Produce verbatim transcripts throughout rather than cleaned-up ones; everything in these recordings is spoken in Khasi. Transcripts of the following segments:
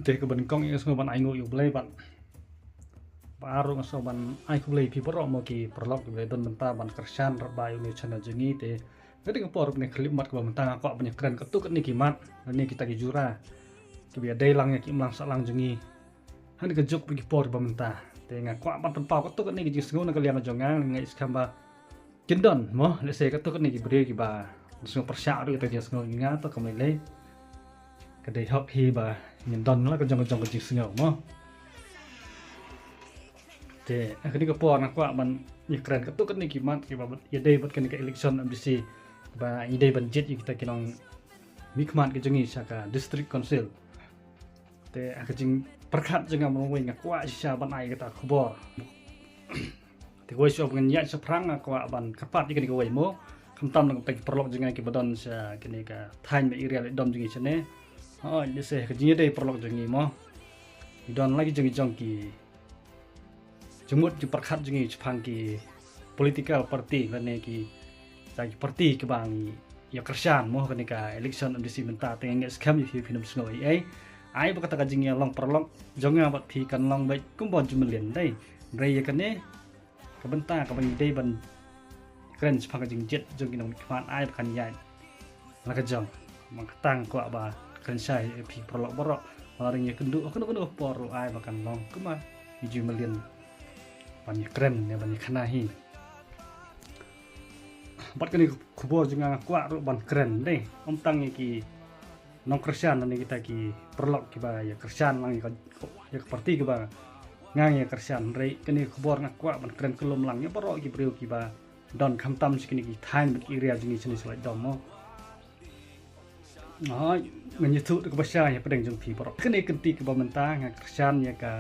Te kaba nyngkong nga sngew ban ai nguh ïa U Blei bad ba ar ruh nga sngew ban ai khublei ïa phi baroh mo ki paralok kiba don bynta ban kyrshan rangbah ïa une u channel jong ngi. Te ka dei ka por kane ka khyllipmat kaba mynta nga kwah ban ïakren katto katne ki mat lane kita ki jura kiba ïadei lang ïa ki imlang sahlang jong ngi ha kane ka juk bad ki por ba mynta. Te nga kwah ban pynpaw katto katne ki jingsngew na ka liang jong nga, nga ngeit skhem ba kin don mo, lehse katto katne ki briew kiba sngew pyrshah ruh ïa ka jingsngew jong nga, to kam lei lei ka dei hok hi ba ngin don la ka jong ka jong ka jingsngew mo. Te ha kane ka por nga kwah ban ïakren katto katne ki mat kiba ïadei bad kane ka election M D C ba ngi dei ban jied ïa kita ki nongmihkhmat ki jong ngi sha ka District Council. Te ha ka jingpyrkhat jong nga marwei nga kwah shisha ban ai kata ka khubor. Te kawei shuwa ba ngan ïaid shaphrang nga kwah ban kyrpad ïa kane kawei mo, khamtam na ka bynta ki paralok jong nga kiba don sha kane ka thaiñ ba area leh dom jong ngi shane. Hooid, lehse ka jingïadei paralok jong ngi mo, ngi don la ki jong ki jong ki jingmut jingpyrkhat jong ngi shaphang ki political party lane ki, kita ki party kiba ngi ïa kyrshan mo ha kane ka election M D C mynta. Te nga ngeit skhem ïa phi phin ym sngew ei ei. Ai ba kata ka jingïalong paralok jong nga bad phi kan long beit kumba u jingmlien dei. Hynrei ïa kane ka bynta kaba ngi dei ban kren shaphang ka jingjied jong ki nongmihkhmat ai ba kan ïaid la ka jong. Ba kata nga kwah ba kren shai ïa phi paralok baroh ba la ring ïakynduh ha kano kano ka por ruh ai ba kan long kumba u jingmlien ban ïakren ne ban ïakhana hi. Bad kane ka khubor jong nga nga kwah ruh ban kren dei, ym tang ïa ki nongkyrshan lane kita ki paralok kiba ïa kyrshan lang ïa ka, ïa ka party kaba nga ngi ïa kyrshan. Hynrei kane ka khubor nga kwah ban kren kyllum lang ïa baroh ki briew kiba don khamtam sha kine ki thaiñ bad ki area jong ngi shane sha Laitdom mo. Hooid, ngan ïathuh da kaba shai hapdeng jong phi baroh. Kane ka kynti kaba mynta nga kyrshan ïa ka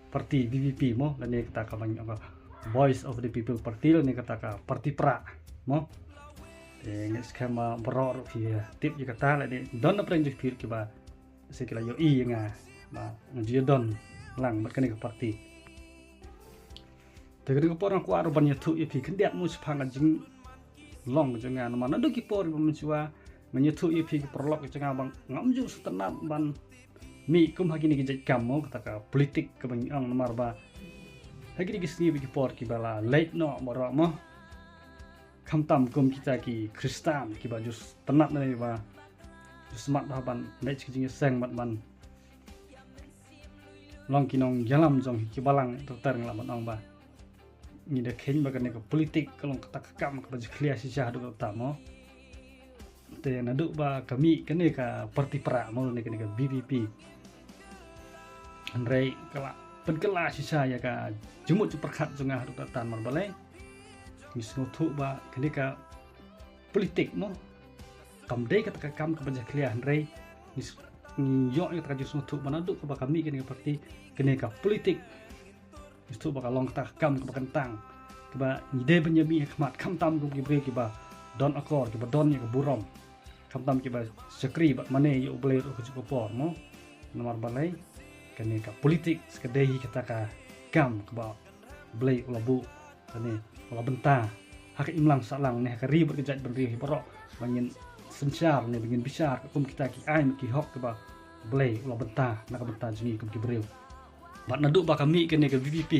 party V P P mo, lane kata kaba ngi ong ka Voice of the People Party, lane kata ka party pra mo. Te nga ngeit skhem ba baroh ruh phi tip ïa kata, lane don na pdeng jong phi ruh kiba sa ki la ïohi ïa nga ba nga ju ïadon lang bad kane ka party. Te kane ka por nga kwah ruh ban ïathuh ïa phi khyndiat mo shaphang ka jinglong jong nga, namar naduh ki por ba mynshuwa ngan ïathuh ïa phi ki paralok jong nga ba ngam ju sngewtynnat ban mih kum ha kine ki jait kam mo, kata ka politik kaba ngi ong, namar ba ha kine ki sngi bad ki por kiba la leit noh baroh mo, khamtam kum kita ki Khristan kiba ju sngewtynnat ne ba ju smat bha ban leit sha ka jingïaseng bad ban long ki nongïalam jong ki balang ter ter, nga lah ban ong ba ngi da kheiñ ba kane ka politik ka long kata ka kam kaba jakhlia shisha haduh katta mo. Te naduh ba ka mih kane ka party pra mo, ne kane ka V P P, hynrei ka la pynkylla shisha ïa ka jingmut jingpyrkhat jong nga haduh katta, namar balei? Ngi sngewthuh ba kane ka politik mo, kam dei kata ka kam kaba jakhlia, hynrei ngi s-, ngi ïoh ïa kata ka jingsngewthuh ba naduh kaba ka mih kane ka party, kane ka politik, ngi sngewthuh ba ka long kata ka kam kaba kyntang, kaba ngi dei ban ïa mih ha khmat, khamtam kum ki briew kiba don akor, kiba don ïa ka burom, khamtam kiba shakri bad mane ïa U Blei ruh ha kajuh ka por mo. Namar balei? Kane ka politik sa ka dei hi kata ka kam kaba U Blei u la buh, kane u la bynta ha ka imlang sahlang ne ha ka ri bad ka jaitbynriew hi baroh, ba ngin synshar ne ba ngin bishar kum kita ki aiñ ki hok kiba U Blei u la bynta na ka bynta jong ngi kum ki briew. Bad naduh ba ka mih kane ka V P P,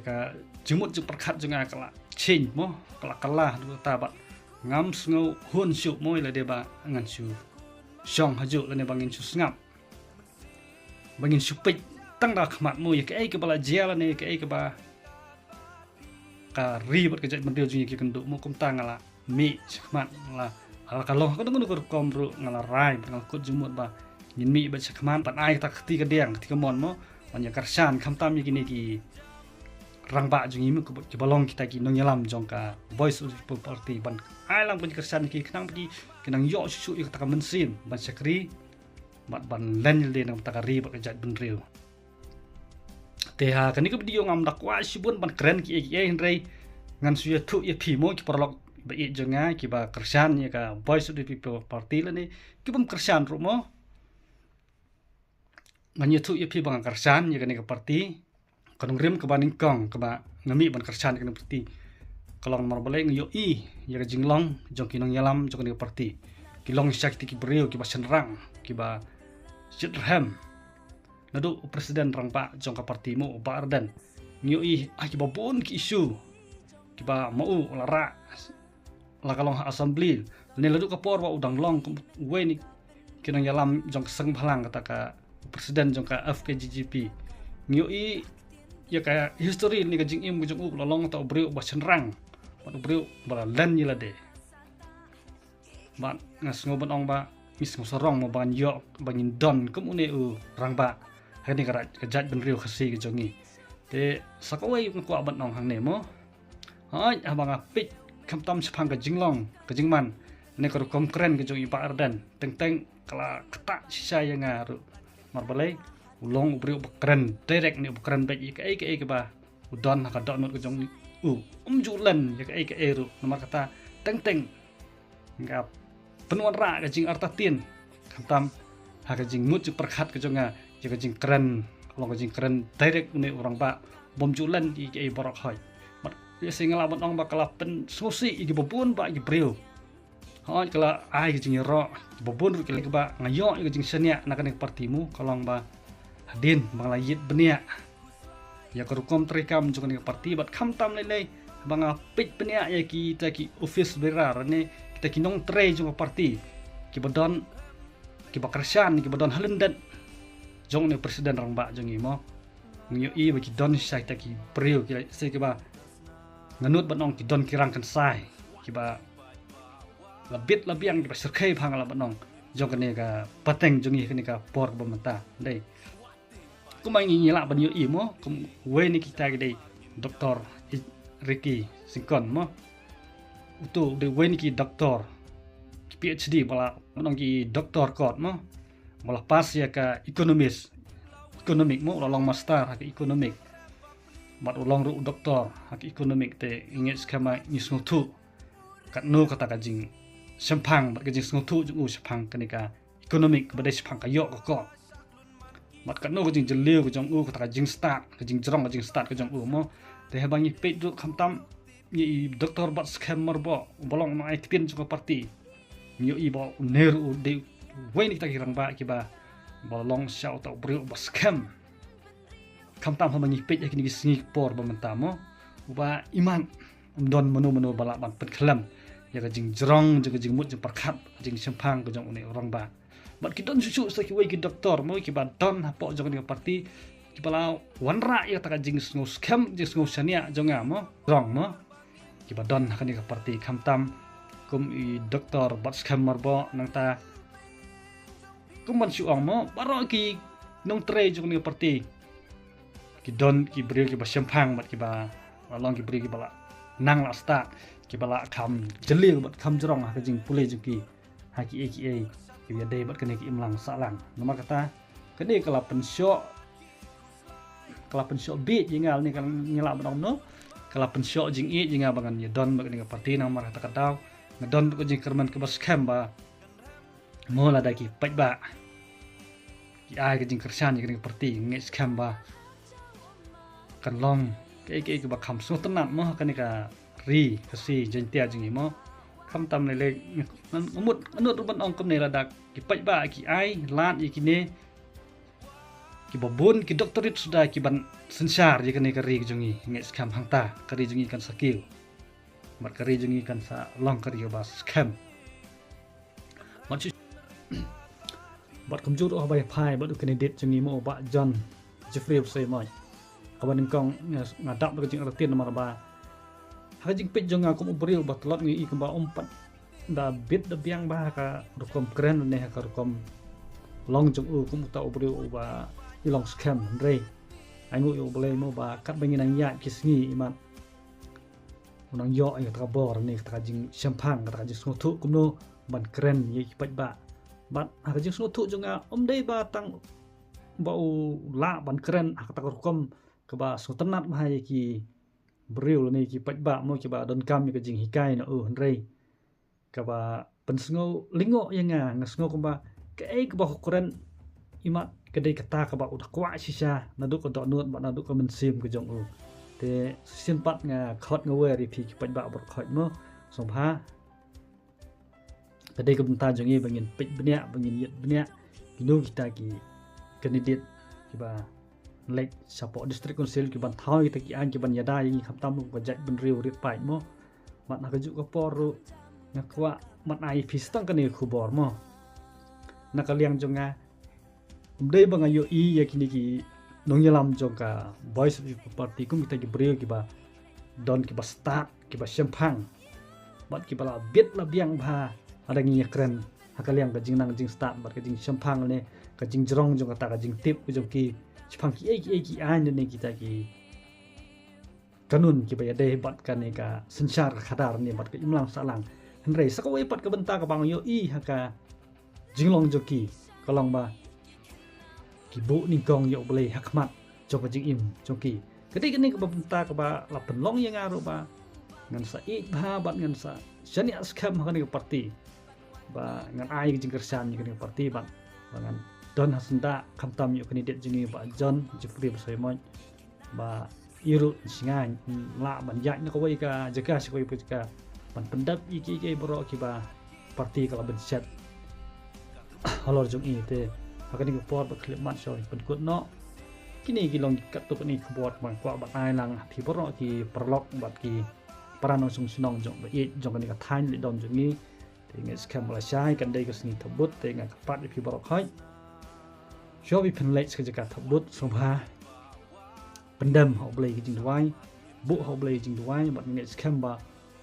ka jingmut jingpyrkhat jong nga ka la change mo, ka la kylla haduh katta, bad ngam sngewhun shuh mo ïa lade ba ngan shu shong hajuh lane ba ngin shu sngap, ba ngin shu peit tang da khmat mo ïa kaei kaba la jia lane ïa kaei kaba ka ri bad ka jaitbynriew jong ngi ki kynduh mo. Kumta nga la mih shakhmat, la, la ka long ha kano kano ka rukom ruh nga la rai bad nga la kut jingmut ba ngin mih beit shakhmat ban ai kata ka kti kadiang, ka kti kamon mo, ban ïa kyrshan khamtam ïa kine ki rangbah jong ngi mo, kiba long kita ki nongïalam jong ka Voice of the People Party, ban ai lang ban kyrshan ïa ki khnang ba ki, ki nang ïoh shuh shuh ïa kata ka mynsiem ban shakri bad ban len ïalade na ka bynta ka ri bad ka jaitbynriew. Te ha kane ka video ngam da kwah shibun ban kren kiei kiei, hynrei ngan shu ïathuh ïa phi mo ki paralok ba ïeit jong nga kiba kyrshan ïa ka Voice of the People Party lane ki bym kyrshan ruh mo. Ngan ïathuh ïa phi ba nga kyrshan ïa kane ka party. Ka nongrim kaba nyngkong kaba nga mih ban kyrshan ïa kane ka party ka long namar balei? Nga ïohi ïa ka jinglong jong ki nongïalam jong kane ka party, ki long shisha kita ki briew kiba shynrang, kiba jied rhem naduh u president rangbah jong ka party mo, u Bah Ardent. Ngi ïohi ha kiba bun ki issue kiba ma u la rah la ka long ha assembly ne la duh ka por ba u dang long kum uwei na ki nongïalam jong ka seng bhalang, kata ka president jong ka F K J G P. Ngi ïohi ïa ka history ne ka jingim ka jong u, la long tang u briew ba shynrang bad u briew ba la len ïa lade. Bad nga sngew ban ong ba ngi sngew sarong mo ba ngan ïoh ba ngin don kum une u rangbah ha kane ka raid, ka jaitbynriew Khasi ka jong ngi. Te sa kawei nga kwah ban ong hangne mo. Hooid, haba nga peit khamtam shaphang ka jinglong ka jingman ne ka rukom kren ka jong i Bah Ardent, teng teng ka la ktah shisha ïa nga ruh. Namar balei? U long u briew ba kren direct ne ba kren beit ïa kaei kaei kaba u don ha ka dohnud ka jong u. Um ju len ïa kaei kaei ruh. Namar kata teng teng nga pynwanrah ka jingartatien khamtam ha ka jingmut jingpyrkhat ka jong nga ïa ka jingkren, ka long ka jingkren direct une u rangbah, bym ju len ïa kaei baroh. Hooid, bad ïa se nga lah ban ong ba ka la pynsngewsih ïa kiba bun bah ki briew. Hooid, ka la ai ka jingïaroh, kiba bun ruh ki la, kiba nga ïoh ïa ka jingshaniah na kane ka party mo, ka long ba hadien ba nga la ïit bniah ïa ka rukom treikam jong kane ka party, bad khamtam lei lei ba nga peit bniah ïa kita ki office bearer ne kita ki nongtrei jong ka party kiba don, kiba kyrshan, kiba don ha lyndet jong une u president rangbah jong ngi mo. Ngi ïohi ba ki don shisha kita ki briew ki la, se kiba nga nud ban ong ki don ki rangkynsai kiba la bit la biang, kiba shyrkhei bha nga lah ban ong, jong kane ka pateng jong ngi ha kane ka por kaba mynta. Dei kumba ngi, ngi lah ban ïohi mo, kum uwei na kita ki dei Doktor Ricky Syngkon mo. Uto u dei uwei na ki doktor, ki P H D ba la, ban ong ki doktor kot mo, ba la pass ïa ka economist, economic mo, u la long master ha ka economic. Bad u long ruh u doktor ha ka economic. Te ngi ngeit skhem ba ngi sngewthuh katno kata ka jingshemphang bad ka jingsngewthuh jong u shaphang kane ka economic ba dei shaphang ka ïoh ka kot. Bad katno ka jingjylliew ka jong u, kata ka jingstad, ka jingjrong ka jingstad ka jong u mo. Te haba ngi peit ruh khamtam ïa i Doktor Batskhem Myrboh, uba long u nongai ktien jong ka party, ngi ïohi ba une ruh u dei uwei na kita ki rangbah kiba, ba long shisha uta u briew uba skhem. Khamtam haba ngi peit ha kine ki sngi ki por ba mynta mo, uba imat ym don mano mano ba lah ban pynkhlem ïa ka jingjrong jong ka jingmut jingpyrkhat, jingshemphang ka jong une u rangbah. Bad ki don shuh shuh sa kiwei ki doktor mo kiba don hapoh jong kane ka party kiba la wanrah ïa kata ka jingsngewskhem, jingsngewshaniah jong nga mo, jrong mo, kiba don ha kane ka party, khamtam kum i Doktor Batskhem Myrboh. Nangta kum ban shu ong mo, baroh ki nongtrei jong kane ka party ki don ki briew kiba shemphang bad kiba la long ki briew kiba la nang la stad, kiba la kham jylliew bad kham jrong ha ka jingpule jong ki ha kiei kiei kiba ïadei bad kane ka imlang sahlang. Namar kata kane ka la pynshoh, ka la pynshoh bieit ïa nga, ne ka, ngi lah ban ong no, ka la pynshoh jingïeit ïa nga ba ngan ïa don bad kane ka party. Namar kata ka daw nga don bad ka jingkyrmen kaba skhem ba mo, lada ki paidbah ki ai ka jingkyrshan ïa kane ka party, ngi ngeit skhem ba kan long kaei kaei kaba kham sngewtynnat mo ha kane ka ri Khasi Jaiñtia jong ngi mo. Khamtam lei lei nga mut, nga nud ruh ban ong kumne, lada ki paidbah ki ai lad ïa kine, kiba bun ki doctorate suda ki ban synshar ïa kane ka ri jong ngi, ngi ngeit skhem hangta ka ri jong ngi kan sa kiew bad ka ri jong ngi kan sa long ka ri kaba skhem. Bad shu, bad kumjuh ruh haba ïa phai bad u candidate jong ngi mo, u Bah John Jeffrey Basaiawmoit, kaba nyngkong nga, nga dap da ka jingartatien namar ba ha ka jingpeit jong nga kum u briew ba tlot ngi i kumba um pat da bit da biang ba ha ka rukom kren ne ha ka rukom long jong u kum uta u briew uba i long skhem. Hynrei ai nguh ïa U Blei mo ba katba ngi nang ïaid ki sngi, imat u nang ïoh ïa kata ka bor ne kata ka jingshemphang, kata ka jingsngewthuh kumno ban kren ïa ki paidbah. Bad ha ka jingsngewthuh jong nga um dei ba tang ba u lah ban kren ha kata ka rukom kaba sngewtynnat bha ïa ki briew lane ki paidbah mo kiba donkam ïa ka jinghikai na u, hynrei kaba pynsngew lyngngoh ïa nga, nga sngew kumba kaei kaba u kren imat ka dei kata kaba u da kwah shisha naduh ka dohnud bad naduh ka mynsiem ka jong u. Te shisien pat nga khot nga wer ïa phi ki paidbah baroh khoit mo, sngewbha ka dei ka bynta jong ngi ba ngin peit bniah, ba ngin ïit bniah Ino kita ki candidate kiba leit shapoh District Council kiban thaw kita ki aiñ kiban ïada ïa ngi khamtam ruh ka jaitbynriew rit paid mo. Bad ha kajuh ka por ruh nga kwah ban ai phi tang kane ka khubor mo. Na ka liang jong nga, ym dei ba nga ïohi ïa kine ki nongïalam jong ka Voice of the People Party kum kita ki briew kiba don kiba stad, kiba shemphang bad kiba la bit la biang bha lada ngi ïakren ha ka liang ka jingnang jingstad bad ka jingshemphang ne ka jingjrong jong kata ka jingtip ka jong ki shaphang kiei kiei ki aiñ ne kita ki kanun kiba ïadei bad kane ka synshar ka khadar ne bad ka imlang sahlang. Hynrei sa kawei pat ka bynta kaba nga ïohi ha ka jinglong jong ki ka long ba ki buh nyngkong ïa U Blei ha khmat jong ka jingim jong ki. Ka dei kane kaba bynta kaba la pynlong ïa nga ruh ba ngan sa ïeit bha bad ngan sa shaniah skhem ha kane ka party, ba ngan ai ka jingkyrshan ïa kane ka party bad ba ngan don ha syndah khamtam ïa u candidate jong ngi Bah John Jeffrey Basaiawmoit, ba i ruh sngewbha lah ban ïaid na kawei ka jaka sha kawei ka jaka ban pyndep ïa kiei kiei baroh kiba party ka la bynshet halor jong i. Te ha kane ka por ba khyllipmat shuwa pynkut noh, kine ki long katto katne ki khubor ba nga kwah ban ai lang ha phi baroh ki paralok bad ki para nongshong shnong jong ba ïeit jong kane ka thaiñ Laitdom jong ngi. Te nga ngeit skhem ba lashai kan dei ka sngi thapbud, te nga kyrpad ïa phi baroh khoit, shuwa ba phin leit sha ka jaka thapbud, sngewbha pyndem ha U Blei ka jingduwai, buh ha U Blei ka jingduwai bad nga ngeit skhem ba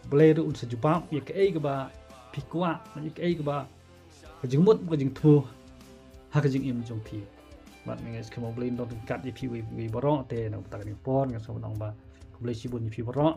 U Blei ruh un sa jubab ïa kaei kaba phi kwah bad ïa kaei kaba ka jingmut ka jingthmu ha ka jingim jong phi. Bad nga ngeit skhem U Blei un don ryngkat ïa phi uwei uwei baroh. Te na kata ka por nga sngewbha ban ong ba khublei shibun ïa phi baroh.